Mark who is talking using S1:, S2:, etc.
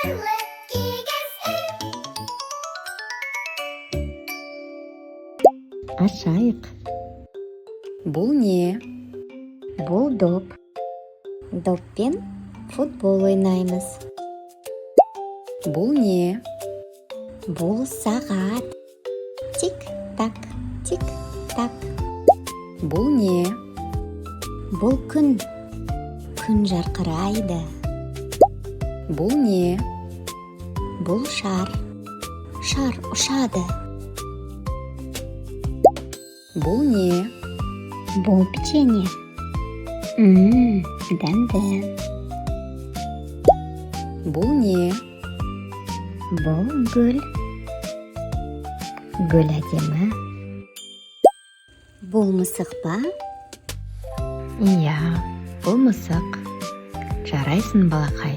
S1: Нұрлы киіз үй.
S2: Ашайық.
S3: Бұл не?
S2: Бұл доп. Доппен футбол ойнаймыз.
S3: Бұл не?
S2: Бұл сағат. Тик-так, тик-так.
S3: Бұл не?
S2: Бұл күн. Күн жарқырайды.
S3: Бұл не?
S2: Бұл шар. Шар ұшады.
S3: Бұл не?
S2: Бұл печенье. Дәмді.
S3: Бұл не?
S2: Бұл гүл. Гүл әдемі. Бұл мысық па?
S4: Иә, бұл мысық. Жарайсың, балақай.